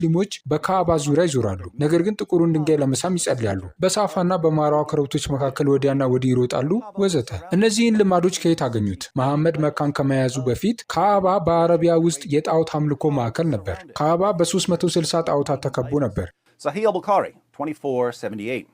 ሙስሊሞች በካዕባ ዙሪያ ይዞራሉ፣ ነገር ግን ጥቁሩን ድንጋይ ለመሳም ይጸልያሉ። በሳፋና በማርዋ ኮረብቶች መካከል ወዲያና ወዲህ ይሮጣሉ፣ ወዘተ። እነዚህን ልማዶች ከየት አገኙት? መሐመድ መካን ከመያዙ በፊት ካዕባ በአረቢያ ውስጥ የጣዖት አምልኮ ማዕከል ነበር። ካዕባ በ360 ጣዖታት ተከቦ ነበር። Sahih al-Bukhari, 2478.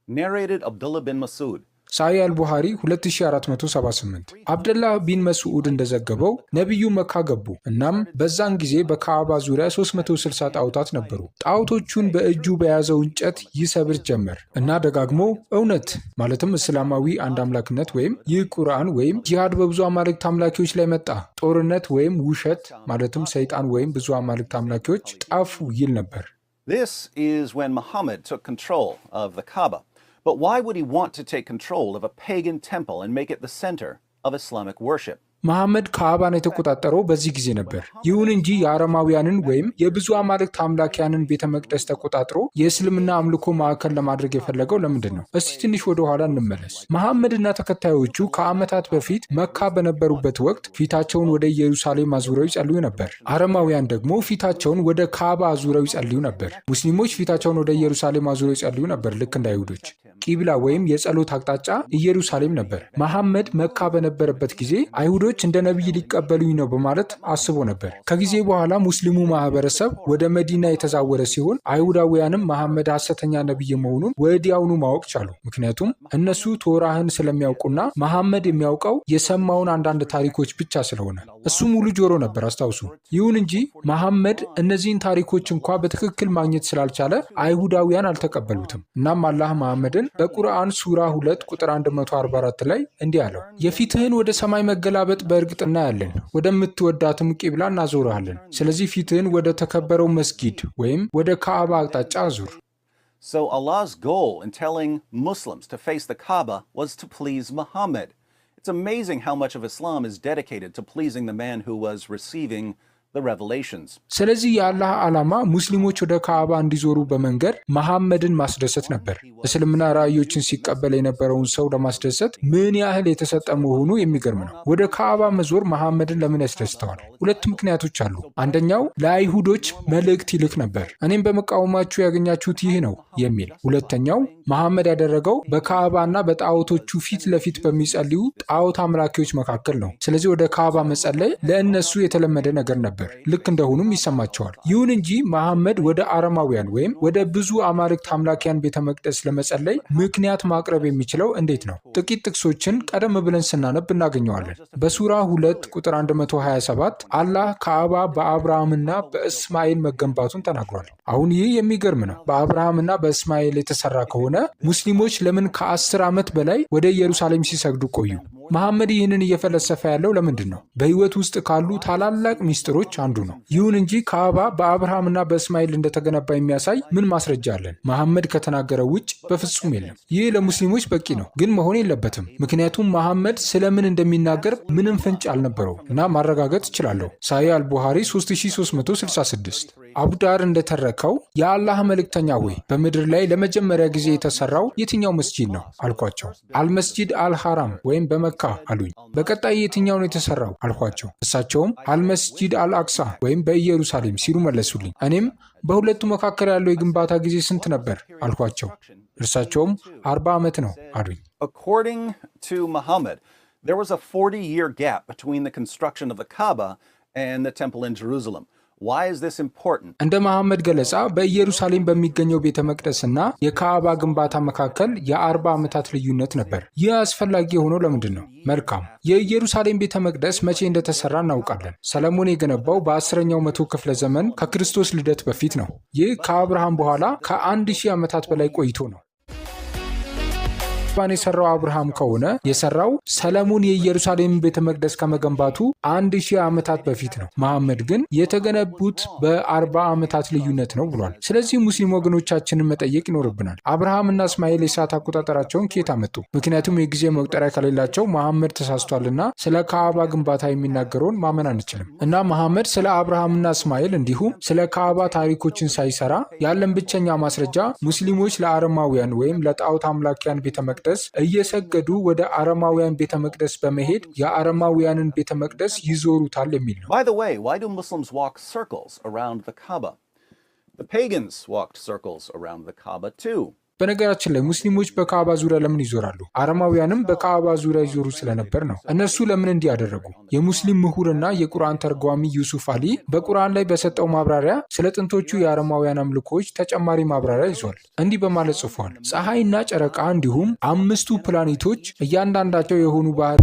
Narrated Abdullah bin Masud. ሳሂህ አልቡሃሪ 2478። አብደላህ ቢን መስዑድ እንደዘገበው ነቢዩ መካ ገቡ። እናም በዛን ጊዜ በካዕባ ዙሪያ 360 ጣዖታት ነበሩ። ጣዖቶቹን በእጁ በያዘው እንጨት ይሰብር ጀመር እና ደጋግሞ እውነት፣ ማለትም እስላማዊ አንድ አምላክነት ወይም ይህ ቁርአን ወይም ጂሃድ በብዙ አማልክት አምላኪዎች ላይ መጣ፣ ጦርነት ወይም ውሸት፣ ማለትም ሰይጣን ወይም ብዙ አማልክት አምላኪዎች ጠፉ ይል ነበር። This is when Muhammad took control of the Kaaba. But why would he want to take control of a pagan temple and make it the center of Islamic worship? መሐመድ ካዕባን የተቆጣጠረው በዚህ ጊዜ ነበር። ይሁን እንጂ የአረማውያንን ወይም የብዙ አማልክት አምላኪያንን ቤተ መቅደስ ተቆጣጥሮ የእስልምና አምልኮ ማዕከል ለማድረግ የፈለገው ለምንድን ነው? እስቲ ትንሽ ወደ ኋላ እንመለስ። መሐመድና ተከታዮቹ ከዓመታት በፊት መካ በነበሩበት ወቅት ፊታቸውን ወደ ኢየሩሳሌም አዙረው ይጸልዩ ነበር። አረማውያን ደግሞ ፊታቸውን ወደ ካዕባ አዙረው ይጸልዩ ነበር። ሙስሊሞች ፊታቸውን ወደ ኢየሩሳሌም አዙረው ይጸልዩ ነበር፣ ልክ እንደ አይሁዶች። ቂብላ ወይም የጸሎት አቅጣጫ ኢየሩሳሌም ነበር። መሐመድ መካ በነበረበት ጊዜ አይሁዶች እንደ ነቢይ ሊቀበሉኝ ነው በማለት አስቦ ነበር። ከጊዜ በኋላ ሙስሊሙ ማህበረሰብ ወደ መዲና የተዛወረ ሲሆን አይሁዳውያንም መሐመድ ሐሰተኛ ነቢይ መሆኑን ወዲያውኑ ማወቅ ቻሉ። ምክንያቱም እነሱ ቶራህን ስለሚያውቁና መሐመድ የሚያውቀው የሰማውን አንዳንድ ታሪኮች ብቻ ስለሆነ። እሱ ሙሉ ጆሮ ነበር፣ አስታውሱ። ይሁን እንጂ መሐመድ እነዚህን ታሪኮች እንኳ በትክክል ማግኘት ስላልቻለ አይሁዳውያን አልተቀበሉትም። እናም አላህ መሐመድን በቁርአን ሱራ 2 ቁጥር 144 ላይ እንዲህ አለው፣ "የፊትህን ወደ ሰማይ መገላበጥ በእርግጥ እናያለን፣ ወደምትወዳትም ቂብላ እናዞርሃለን። ስለዚህ ፊትህን ወደ ተከበረው መስጊድ ወይም ወደ ካዕባ አቅጣጫ አዙር።" So Allah's goal in telling Muslims to face the Kaaba was to please Muhammad. It's amazing how much of Islam is dedicated to pleasing the man who was receiving the revelations. ስለዚህ የአላህ ዓላማ ሙስሊሞች ወደ ካዕባ እንዲዞሩ በመንገር መሐመድን ማስደሰት ነበር። እስልምና ራእዮችን ሲቀበል የነበረውን ሰው ለማስደሰት ምን ያህል የተሰጠ መሆኑ የሚገርም ነው። ወደ ካዕባ መዞር መሐመድን ለምን ያስደስተዋል? ሁለት ምክንያቶች አሉ። አንደኛው ለአይሁዶች መልእክት ይልክ ነበር፣ እኔን በመቃወማችሁ ያገኛችሁት ይህ ነው የሚል። ሁለተኛው መሐመድ ያደረገው በካዕባና በጣዖቶቹ ፊት ለፊት በሚጸልዩ ጣዖት አምላኪዎች መካከል ነው። ስለዚህ ወደ ካዕባ መጸለይ ለእነሱ የተለመደ ነገር ነበር፣ ልክ እንደሆኑም ይሰማቸዋል። ይሁን እንጂ መሐመድ ወደ አረማውያን ወይም ወደ ብዙ አማልክት አምላኪያን ቤተ መቅደስ ለመጸለይ ምክንያት ማቅረብ የሚችለው እንዴት ነው? ጥቂት ጥቅሶችን ቀደም ብለን ስናነብ እናገኘዋለን። በሱራ 2 ቁጥር 127 አላህ ካዕባ በአብርሃምና በእስማኤል መገንባቱን ተናግሯል። አሁን ይህ የሚገርም ነው። በአብርሃምና በእስማኤል የተሰራ ከሆነ ሙስሊሞች ለምን ከ10 ዓመት በላይ ወደ ኢየሩሳሌም ሲሰግዱ ቆዩ? መሐመድ ይህንን እየፈለሰፈ ያለው ለምንድን ነው? በሕይወት ውስጥ ካሉ ታላላቅ ሚስጥሮች አንዱ ነው። ይሁን እንጂ ካዕባ በአብርሃምና በእስማኤል እንደተገነባ የሚያሳይ ምን ማስረጃ አለን? መሐመድ ከተናገረው ውጭ በፍጹም የለም። ይህ ለሙስሊሞች በቂ ነው፣ ግን መሆን የለበትም። ምክንያቱም መሐመድ ስለምን እንደሚናገር ምንም ፍንጭ አልነበረውም እና ማረጋገጥ እችላለሁ። ሳሂህ አልቡሃሪ 3366። አቡዳር እንደተረከው "የአላህ መልእክተኛ ሆይ፣ በምድር ላይ ለመጀመሪያ ጊዜ የተሰራው የትኛው መስጂድ ነው?" አልኳቸው። "አልመስጂድ አልሐራም ወይም በመካ" አሉኝ። "በቀጣይ የትኛው ነው የተሰራው?" አልኳቸው። እሳቸውም "አልመስጂድ አልአቅሳ ወይም በኢየሩሳሌም" ሲሉ መለሱልኝ። እኔም "በሁለቱ መካከል ያለው የግንባታ ጊዜ ስንት ነበር?" አልኳቸው። እርሳቸውም "40 ዓመት ነው" አሉኝ። According to Muhammad, there was a 40-year gap between the construction of the Kaaba and the temple in Jerusalem. Why is this important? እንደ መሐመድ ገለጻ በኢየሩሳሌም በሚገኘው ቤተ መቅደስና የካዕባ ግንባታ መካከል የ40 ዓመታት ልዩነት ነበር። ይህ አስፈላጊ የሆነው ለምንድን ነው? መልካም፣ የኢየሩሳሌም ቤተ መቅደስ መቼ እንደተሰራ እናውቃለን። ሰለሞን የገነባው በ10ኛው መቶ ክፍለ ዘመን ከክርስቶስ ልደት በፊት ነው። ይህ ከአብርሃም በኋላ ከ1000 ዓመታት በላይ ቆይቶ ነው። ካዕባን የሰራው አብርሃም ከሆነ የሰራው ሰለሞን የኢየሩሳሌም ቤተ መቅደስ ከመገንባቱ 1000 ዓመታት በፊት ነው። መሐመድ ግን የተገነቡት በ40 ዓመታት ልዩነት ነው ብሏል። ስለዚህ ሙስሊም ወገኖቻችንን መጠየቅ ይኖርብናል። አብርሃምና እስማኤል የሰዓት አቆጣጠራቸውን ከየት አመጡ? ምክንያቱም የጊዜ መቁጠሪያ ከሌላቸው መሐመድ ተሳስቷልና ስለ ካዕባ ግንባታ የሚናገረውን ማመን አንችልም። እና መሐመድ ስለ አብርሃምና እስማኤል እንዲሁም ስለ ካዕባ ታሪኮችን ሳይሰራ ያለን ብቸኛ ማስረጃ ሙስሊሞች ለአረማውያን ወይም ለጣዖት አምላኪያን ቤተ መቅደስ እየሰገዱ ወደ አረማውያን ቤተ መቅደስ በመሄድ የአረማውያንን ቤተ መቅደስ ይዞሩታል የሚል ነው። By the way, why do Muslims walk circles around the Kaaba? The pagans walked circles around the Kaaba too. በነገራችን ላይ ሙስሊሞች በካዕባ ዙሪያ ለምን ይዞራሉ? አረማውያንም በካዕባ ዙሪያ ይዞሩ ስለነበር ነው። እነሱ ለምን እንዲህ አደረጉ? የሙስሊም ምሁርና የቁርአን ተርጓሚ ዩሱፍ አሊ በቁርአን ላይ በሰጠው ማብራሪያ ስለ ጥንቶቹ የአረማውያን አምልኮዎች ተጨማሪ ማብራሪያ ይዟል። እንዲህ በማለት ጽፏል። ፀሐይና ጨረቃ እንዲሁም አምስቱ ፕላኔቶች እያንዳንዳቸው የሆኑ ባህሪ